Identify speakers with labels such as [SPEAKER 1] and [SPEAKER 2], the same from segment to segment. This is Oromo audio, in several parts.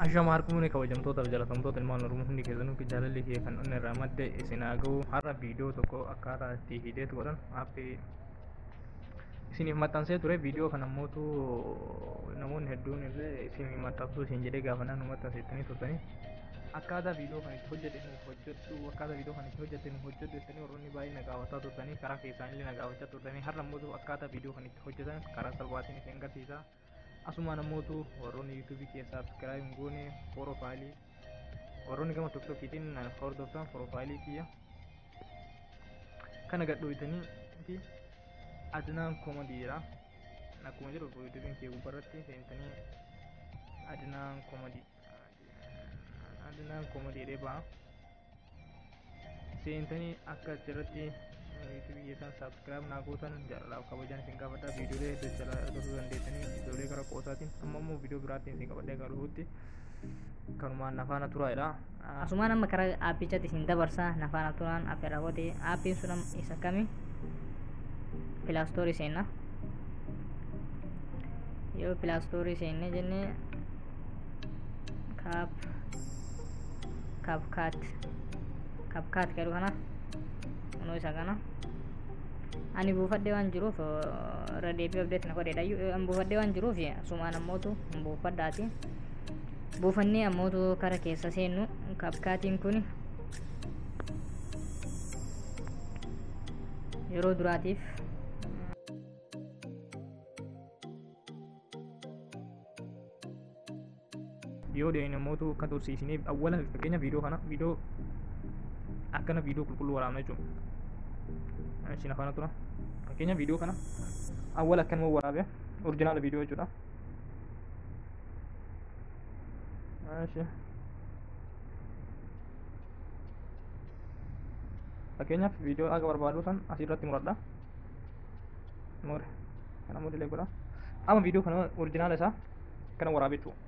[SPEAKER 1] Ashama harkumuun kabajamtootaaf jaalatamtoota ilmaan Oromoo hundi keessanuu jaalalli kee kan onnee irraa madde isin haa ga'u. Har'a viidiyoo tokko akkaataa itti hideetu godhan aappii isiniif maxxansee ture. Viidiyoo kana ammootu namoonni hedduun illee isin maxxansuu isin jedhee gaafannaan nu maxxansettanii turtanii. Akkaataa viidiyoo kana itti hojjete nuuf hojjedhu, akkaataa viidiyoo kana itti hojjete nuuf hojjedhu jettanii warroonni baay'ee na gaafataa turtanii, karaa keessaan illee na gaafachaa turtanii. Har'a ammootu akkaataa viidiyoo kana itti hojjetan karaa salphaatiin isin agarsiisa. Asumaan ammootu warroonni yuutuubii keessaa subscribe hin goone profaayilii, warroonni gama tiktokiitiin hordoftan profaayilii kiyya kana gad dhoytanii fi Adnaan Comedy jedha. Akkuma jedhu yuutuubiin kee gubbarratti seentanii Adnaan Comedy, Adnaan Comedy jedhee ba'a. Seentanii akka achirratti yuutuubii keessan subscribe naa gootan jaalalaaf kabajaan isin gaafadha. Viidiyoolee hedduu jalaa argachuu dandeessanii, viidiyoolee gara qoosaatiin amma immoo viidiyoo biraatiin isin qabadhee gara dhufuutti kanumaan nafaana turaa'edha.
[SPEAKER 2] Asumaan amma karaa aappichatti isin dabarsa, nafaana turaan affeerra goote. Aappiin sun isa kami? Pilaastoorii seenna. Yoo pilaastoorii seenne jenne kaap kaapkaat kaapkaat jedhu kana kunoo isa kana ani buufadhee waan jiruuf irra deebi'ee update na godheedha. An buufadhee waan jiruuf asumaan ammootu hin buufadhaati. Buufannee ammootu kara keessa seennu. Kaapkaatiin kun yeroo duraatiif
[SPEAKER 1] yoo deemne ammootu akka tursiisinee awwala fakkeenya viidiyoo kana viidiyoo akkana viidiyoo qulqulluu waraabna jechuudha. Isin afaan tura. Fakkeenya viidiyoo kana awwala akkanuma waraabe orjinaala viidiyoo jechuudha. Fakkeenyaaf viidiyoo akka barbaadu san asirratti muradha. Mure. Kana immoo godha. Amma viidiyoo kana orjinaala isaa kana waraabe jechuudha.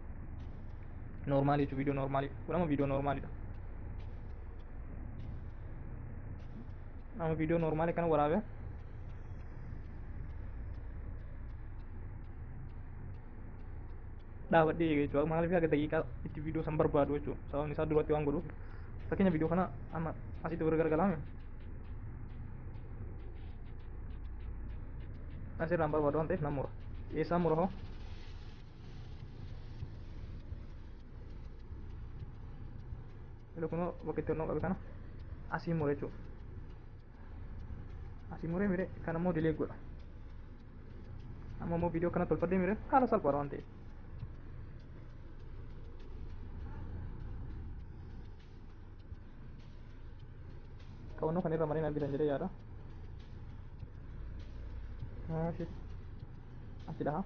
[SPEAKER 1] Noormaalii jechuudha, viidiyoo noormaalii. Kun amma viidiyoo noormaaliidha. Amma viidiyoo noormaalii kana waraabe. Dhaabadhee eega jechuudha. Maaliif akka daqiiqaa itti viidiyoo san barbaadu jechuudha. Sababni isaa duratti waan godhuuf. Fakkeenya viidiyoo kana amma asitti warra gargalaame. Asirraan barbaadu waan ta'eef nan mura. Eessaan mura hoo? Ilo kunoo bakka itti onnoo qabe kana asii mura jechuudha. Asii muree mire kana immoo dilee godha. Amma immoo viidiyoo kana tolfadhee mire haala salphaadha waan ta'eef. Qabannoo kan irra mareen argitan jedhee yaada. Achi dhaha.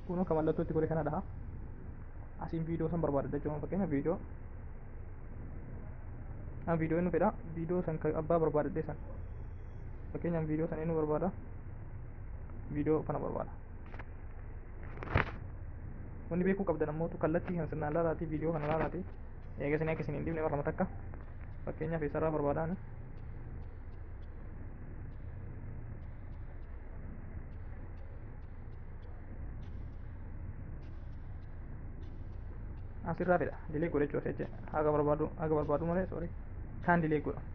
[SPEAKER 1] Kunoo kan mallattoo itti godhe kana dhaha. Asiin viidiyoo san barbaada jechuudha. Fakkeenya viidiyoo. An viidiyoo inni fedha. Viidiyoo san kan abbaa barbaadadhe san. Fakkeenyaaf viidiyoo san inni barbaada. Viidiyoo kana barbaada. Wanni beekuu qabdan ammoo kallattii kan sirnaan laalaatii viidiyoo kana laalaatii eega isin akka isin hin dhibne barama takka. Fakkeenyaaf eessarraa barbaadaan asirraa fedha. Dilee godha jechuudha jecha haga barbaadu haga barbaadu malee sorry kaan dilee godha.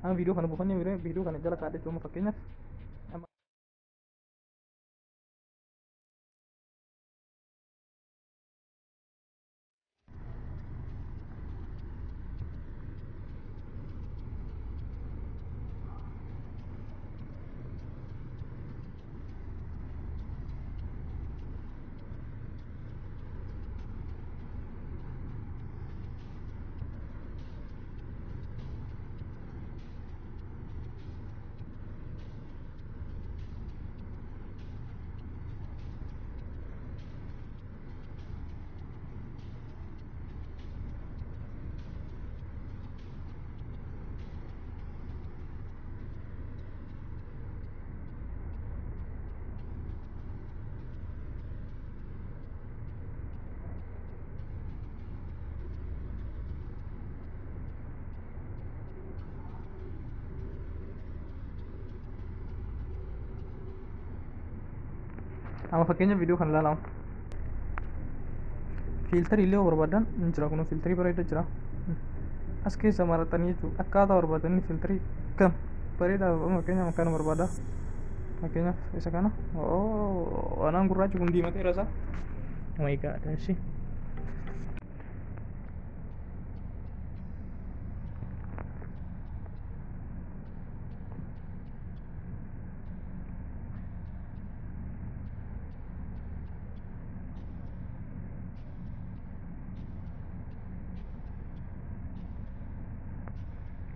[SPEAKER 1] Amma viidiyoo kana buufannee viidiyoo kana jala kaa'adhe jechuudha fakkeenyaaf. Amma fakkeenya viidiyoo kana ilaalaa. Filterii illee yoo barbaadan ni jira, kun filterii bareeda jira. As keessa maraxanii jechuudha, akkaataa barbaadanii filterii kam bareedaa. Fakkeenyaaf kana barbaada, fakkeenyaaf isa kana. Anaan gurraachi kun diimateera isaa. Oh my God, እሺ.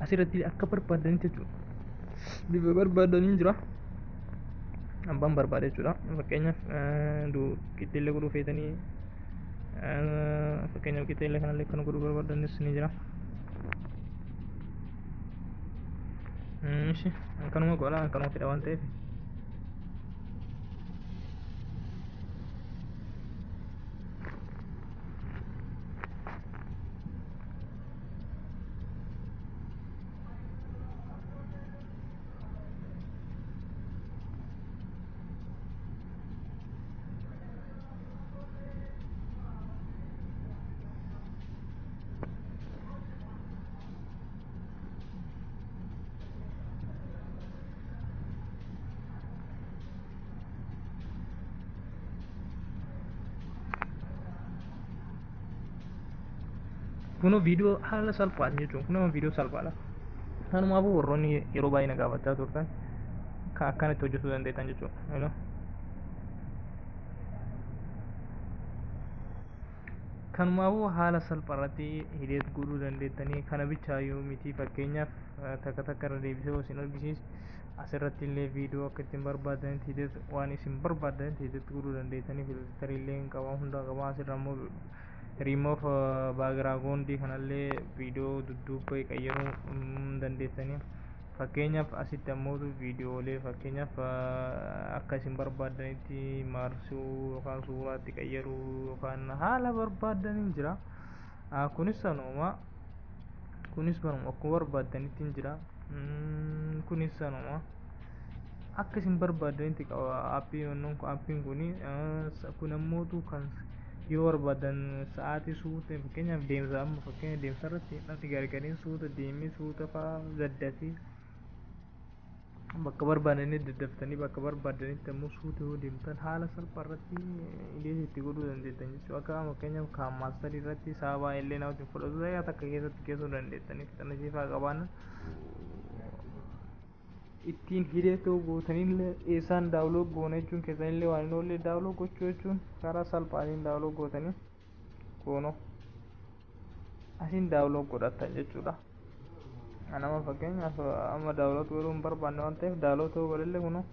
[SPEAKER 1] Asirratti akka barbaadanitti jechuudha, bifa barbaadaniin jira, abbaan barbaade jechuudha. Fakkeenyaaf qixxeellee godhuu feetanii, fakkeenyaaf qixxeellee kanallee akkana godhuu barbaadanis ni jira. Ishi kanuma godha, kanuma fedha waan ta'eef. Kunoo viidiyoo haala salphaatiin jechuun kunoo viidiyoo salphaadha. Kanumaafuu warroonni yeroo baay'ee na gaafachaa turtan kan akkanatti hojjetuu dandeettan jechuudha. Kanumaafuu haala salphaarratti edit godhuu dandeettanii. Kana bichaayyuu miti, fakkeenyaaf takka takka irra deebisee isin argisiis. Asirratti illee viidiyoo akka ittiin barbaadanitti edit, waan isin barbaadanitti edit godhuu dandeettanii. Filterii illee hin qaba, hunda qaba. Asirra immoo remove background kanallee viidiyoo dudduuba qayyaruu dandeettanii. Fakkeenyaaf asitti ammoo viidiyoolee fakkeenyaaf akka isin barbaadanitti marsuu yookaan suuraatti qayyaruu yookaan haala barbaadaniin jira. Kunis sanuma, kunis kanuma akkuma barbaadanitti hin jira. Kunis sanuma, akka isin barbaadanitti qaba aappiin. Aappiin kuni kun ammootu kan yoo barbaadan sa'aatii suuta, fakkeenyaaf deemsa, amma fakkeenya deemsa irratti namni gargariin suuta deemee suuta fa'aa daddafee bakka barbaadanitti daddaftanii, bakka barbaadanitti ammoo suuta yoo deemtan haala salphaa irratti edit itti godhuu dandeettan jechuudha. Akka fakkeenyaaf KineMasterii irratti sa'a baay'ee namatti fudhatu ta'ee takka keessatti geessuu dandeettanii, fixannasii fa'aa qabaanna. Ittiin edit gootanii eessaan download goona jechuun keessanillee waan hin oolle download gochuu jechuun karaa salphaatiin download gootanii goonoo asiin download godhattan jechuudha. Nama fakkeenyaaf amma download godhuu hin barbaanne waan ta'eef, download ta'uu godhellee kunoo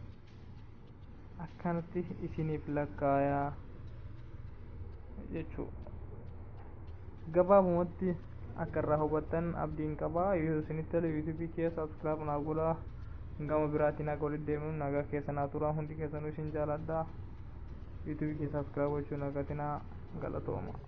[SPEAKER 1] akkanatti isiniif lakkaayaa jechuudha. Gabaabumatti akka irraa hubattan abdiin qabaa. Yoo isinitti tole YouTubeii kiyya subscribe naa godhaa. Gama biraatiin akka walitti deemnu nagaa keessa naa turaa, hundi keessanuu isin jaaladha. YouTubeii kiyya subscribe gochuun nagatinaa, galatooma.